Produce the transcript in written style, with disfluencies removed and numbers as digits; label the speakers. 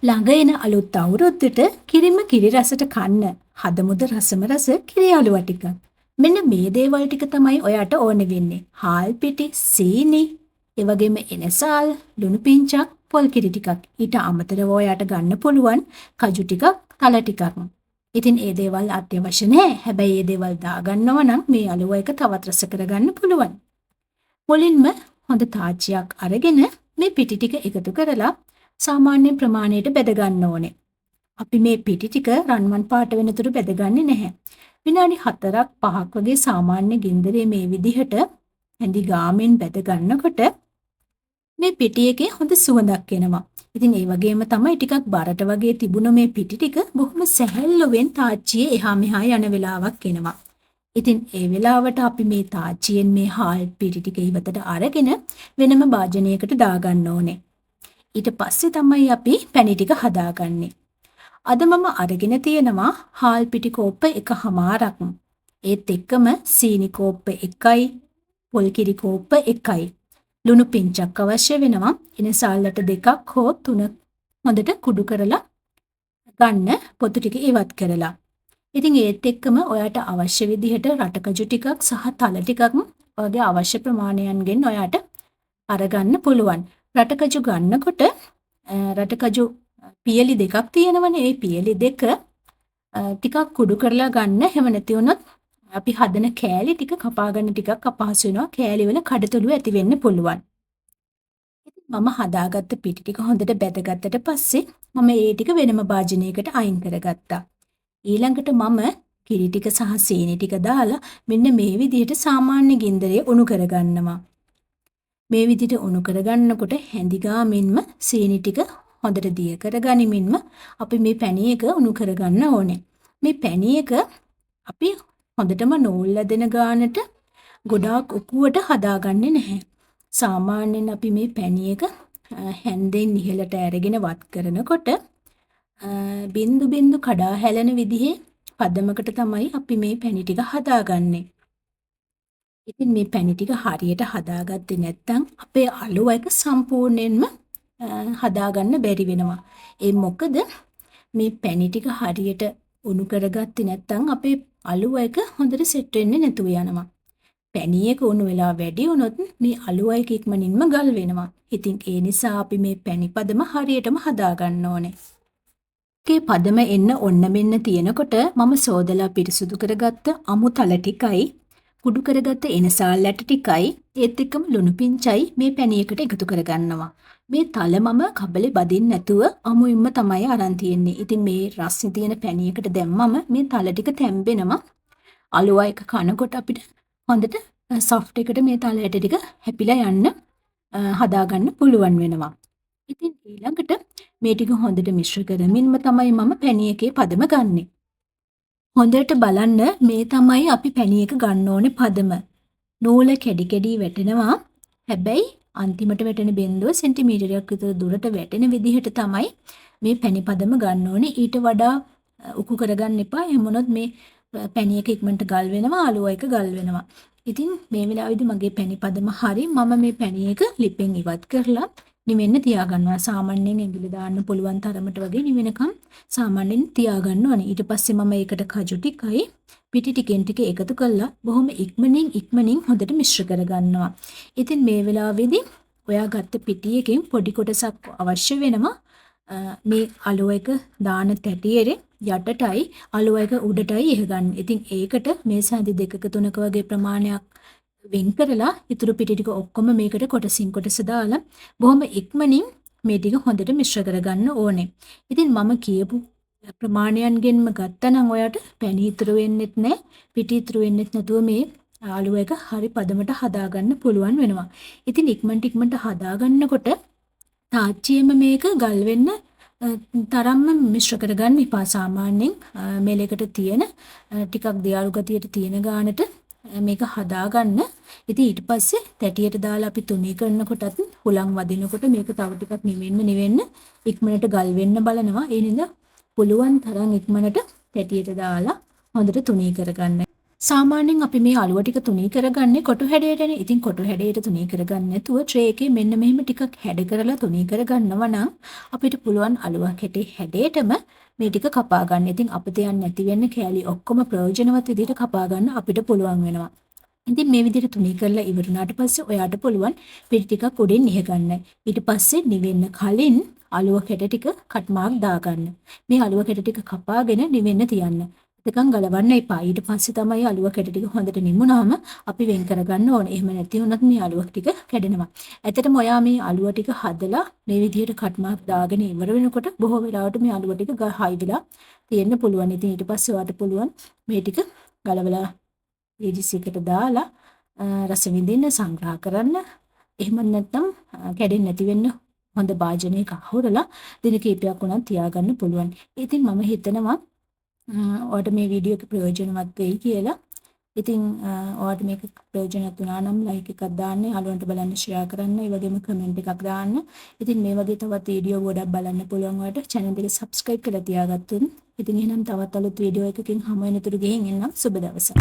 Speaker 1: ළඟ එන අලුත් අවුරුද්දට කිරිම කිරි රසට කන්න හදමුද රසම රස කිරි අලුව ටිකක්. මෙන්න මේ දේවල් ටික තමයි ඔයාට ඕන වෙන්නේ. හාල් පිටි, සීනි, ඒ වගේම එනසාල්, ලුණු පිංචක්, පොල් කිරි ටිකක්. ඊට අමතරව ඔයාට ගන්න පුළුවන් කජු ටිකක්, තල ටිකක්. ඉතින් ඒ දේවල් අත්‍යවශ්‍ය නෑ. හැබැයි ඒ දේවල් දාගන්නව නම් මේ අලුව එක තවත් රස කරගන්න පුළුවන්. මුලින්ම හොඳ තාච්චියක් අරගෙන මේ පිටි ටික එකතු කරලා සාමාන්‍ය ප්‍රමාණයට බෙද ගන්න ඕනේ. අපි මේ පිටි ටික රන්වන් පාට වෙනතුරු බෙදගන්නේ නැහැ. විනාඩි 4ක් 5ක් වගේ සාමාන්‍ය ගින්දරේ මේ විදිහට හැඳි ගාමින් බෙද ගන්නකොට මේ පිටි එකේ හොඳ සුවඳක් එනවා. ඉතින් ඒ වගේම තමයි ටිකක් බරට වගේ තිබුණ මේ පිටි ටික බොහොම සැහැල්ලුවෙන් තාච්චියේ එහා මෙහා යන වෙලාවක් එනවා. ඉතින් ඒ වෙලාවට අපි මේ තාච්චියෙන් මේ හාල් පිටි ටික ඉවතට අරගෙන වෙනම භාජනයකට දාගන්න ඕනේ. ඊට පස්සේ තමයි අපි පැණි ටික හදාගන්නේ. අද මම අරගෙන තියෙනවා හාල් පිටි කෝප්ප 1.5ක්. ඒත් එක්කම සීනි කෝප්ප 1යි, පොල් කිරි කෝප්ප 1යි. ලුණු පිංචක් අවශ්‍ය වෙනවා. එනසාල්ලට 2ක් හෝ 3ක් හොඳට කුඩු කරලා ගන්න පොතු ටික ඉවත් කරලා. ඉතින් ඒත් එක්කම ඔයාට අවශ්‍ය විදිහට රටකජු ටිකක් සහ තල ටිකක් ඔයාගේ අවශ්‍ය ප්‍රමාණයන්ගෙන් ඔයාට අරගන්න පුළුවන්. රටකජු ගන්නකොට රටකජු පියලි දෙකක් තියෙනවනේ. ඒ පියලි දෙක ටිකක් කුඩු කරලා ගන්න. එහෙම නැති වුණොත් අපි හදන කෑලි ටික කපා ගන්න ටිකක් අපහසු වෙනවා. කෑලි වල කඩතොළු ඇති වෙන්න පුළුවන්. ඉතින් මම හදාගත්ත පිටි ටික හොඳට බැදගත්තට පස්සේ මම ඒ ටික වෙනම භාජනයකට අයින් කරගත්තා. ඊළඟට මම කිරි ටික සහ සීනි ටික දාලා මෙන්න මේ විදිහට සාමාන්‍ය ගින්දරේ උණු කරගන්නවා. මේ විදිහට උණු කරගන්නකොට හැඳි ගාමින්ම සීනි ටික හොඳට දිය කරගනිමින්ම අපි මේ පැණි එක උණු කරගන්න ඕනේ. මේ පැණි එක අපි හොඳටම නූල් ඇදෙන ගානට ගොඩාක් උකුවට හදාගන්නේ නැහැ. සාමාන්‍යයෙන් අපි මේ පැණි එක හැන්දෙන් ඉහළට අරගෙන වත් කරනකොට බින්දු බින්දු කඩා හැලෙන විදිහේ පදමකට තමයි අපි මේ පැණි ටික හදාගන්නේ. ඉතින් මේ පැණි ටික හරියට හදාගත්තේ නැත්නම් අපේ අලුව එක සම්පූර්ණයෙන්ම හදාගන්න බැරි වෙනවා. ඒ මොකද මේ පැණි ටික හරියට උණු කරගත්තේ නැත්නම් අපේ අලුව එක හොඳට සෙට් වෙන්නේ නැතුව යනවා. පැණි එක උණු වෙලා වැඩි වුණොත් මේ අලුව එක ඉක්මනින්ම ගල් වෙනවා. ඉතින් ඒ නිසා අපි මේ පැණි පදම හරියටම හදාගන්න ඕනේ. ඒකේ පදම එන්න ඔන්න මෙන්න තියෙනකොට මම සෝදලා පිරිසුදු කරගත්ත අමු තල ටිකයි කුඩු කරගත්ත එනසාල් ඇට ටිකයි ඒත් එක්කම ලුණු පිංචයි මේ පැණි එකට එකතු කරගන්නවා. මේ තල මම කබලේ බදින්න නැතුව අමුයින්ම තමයි අරන් තියෙන්නේ. ඉතින් මේ රස්නේ තියෙන පැණි එකට දැම්මම මේ තල ටික තැම්බෙනවා. අලුව එක කනකොට අපිට හොඳට සොෆ්ට් එකට මේ තල ඇට ටික හැපිලා යන්න හදාගන්න පුළුවන් වෙනවා. ඉතින් ඊළඟට මේ ටික හොඳට මිශ්‍ර කරමින්ම තමයි මම පැණි එකේ පදම ගන්නෙ. හොඳට බලන්න මේ තමයි අපි පැණි එක ගන්න ඕනේ පදම. නූල කැඩි කැඩි වැටෙනවා. හැබැයි අන්තිමට වැටෙන බිඳුව සෙන්ටිමීටරයක් විතර දුරට වැටෙන විදිහට තමයි මේ පැණි පදම ගන්න ඕනේ. ඊට වඩා උකු කරගන්න එපා. එහෙම වුණොත් මේ පැණි එක ඉක්මනට ගල් වෙනවා, අලුව එක ගල් වෙනවා. ඉතින් මේ වෙලාවේදී මගේ පැණි පදම හරි. මම මේ පැණි එක ලිපෙන් ඉවත් කරලා නිවෙන්න තියාගන්නවා. සාමාන්‍යයෙන් ඇඟිලි දාන්න පුළුවන් තරමට වගේ නිවෙනකම් සාමාන්‍යයෙන් තියාගන්න ඕනේ. ඊට පස්සේ මම ඒකට කජු ටිකයි පිටි ටිකෙන් ටික එකතු කරලා බොහොම ඉක්මනින් ඉක්මනින් හොඳට මිශ්‍ර කරගන්නවා. ඉතින් මේ වෙලාවේදී ඔයා ගත්ත පිටි එකෙන් පොඩි කොටසක් අවශ්‍ය වෙනවා මේ අලුව එක දාන තැටියේ යටටයි අලුව එක උඩටයි ඉහගන්න. ඉතින් ඒකට මේ සැඳි 2ක 3ක වගේ ප්‍රමාණයක් වෙන් කරලා ඉතුරු පිටි ටික ඔක්කොම මේකට කොටසින් කොටස දාලා බොහොම ඉක්මනින් මේ ටික හොඳට මිශ්‍ර කරගන්න ඕනේ. ඉතින් මම කියපු ප්‍රමාණයන්ගෙන්ම ගත්තා නම් ඔයාට පැණි ඉතුරු වෙන්නෙත් නෑ, පිටි ඉතුරු වෙන්නෙත් නැතුව මේ ආලුව එක හරි පදමට හදාගන්න පුළුවන් වෙනවා. ඉතින් ඉක්මනට ඉක්මනට හදාගන්නකොට තාච්චියෙම මේක ගල් වෙන්න තරම්ම මිශ්‍ර කරගන්න එපා. සාමාන්‍යයෙන් මෙලෙකට තියෙන ටිකක් දියාරු ගතියට තියෙන ගානට මේක හදාගන්න. ඉතින් ඊට පස්සේ තැටියට දාලා අපි තුනී කරනකොටත් හුලං වදිනකොට මේක තව ටිකක් නිවෙන්න නිවෙන්න ඉක්මනට ගල් වෙන්න බලනවා. ඒ හින්දා පුළුවන් තරම් ඉක්මනට තැටියට දාලා හොඳට තුනී කරගන්න. සාමාන්‍යයෙන් අපි මේ අලුව ටික තුනී කරගන්නේ කොටු හැඩයටනේ. ඉතින් කොටු හැඩයට තුනී කරගන්න නැතුව ට්‍රේ එකේ මෙන්න මෙහෙම ටිකක් හැඩ කරලා තුනී කරගන්නවා නම් අපිට පුළුවන් අලුව කැටේ හැඩයටම මේ ටික කපා ගන්න. ඉතින් අපතේ යන්නේ නැති වෙන්න කෑලි ඔක්කොම ප්‍රයෝජනවත් විදිහට කපා ගන්න අපිට පුළුවන් වෙනවා. ඉතින් මේ විදිහට තුනී කරලා ඉවර වුණාට පස්සේ ඔයාට පුළුවන් පිටි ටිකක් උඩින් ඉහගන්න. ඊට පස්සේ නිවෙන්න කලින් අලුව කැට ටික කට් මාක් දාගන්න. මේ අලුව කැට ටික කපාගෙන නිවෙන්න තියන්න. එතකන් ගලවන්න එපා. ඊට පස්සේ තමයි අලුව කැට ටික හොඳට නිමුනාම අපි වෙන් කරගන්න ඕනේ. එහෙම නැති වුණොත් මේ අලුව ටික කැඩෙනවා. ඇත්තටම ඔයා මේ අලුව ටික හදලා මේ විදිහට කට් මාක් දාගෙන ඉවර වෙනකොට බොහෝ වෙලාවට මේ අලුව ටික හයි වෙලා තියෙන්න පුළුවන්. ඉතින් ඊට පස්සේ ඔයාට පුළුවන් මේ ටික ගලවලා ඊඩිස් එකට දාලා රස විඳින්න සංග්‍රහ කරන්න. එහෙම නැත්නම් කැඩෙන්නේ නැති වෙන්න හොඳ භාජනයක අහුරලා දින කිහිපයක් වුණත් තියාගන්න පුළුවන්. ඉතින් මම හිතනවා ඔයාට මේ වීඩියෝ එක ප්‍රයෝජනවත් වෙයි කියලා. ඉතින් ඔයාට මේක ප්‍රයෝජනවත් වුණා නම් ලයික් එකක් දාන්න, යාළුවන්ට බලන්න ෂෙයා කරන්න, ඒ වගේම කමෙන්ට් එකක් දාන්න. ඉතින් මේ වගේ තවත් වීඩියෝ ගොඩක් බලන්න පුළුවන් ඔයාට චැනල් එක සබ්ස්ක්‍රයිබ් කරලා තියාගත්තොත්. ඉතින් එහෙනම් තවත් අලුත් වීඩියෝ එකකින් හමු වෙනතුරු ගිහින් එන්නම්. සුබ දවසක්.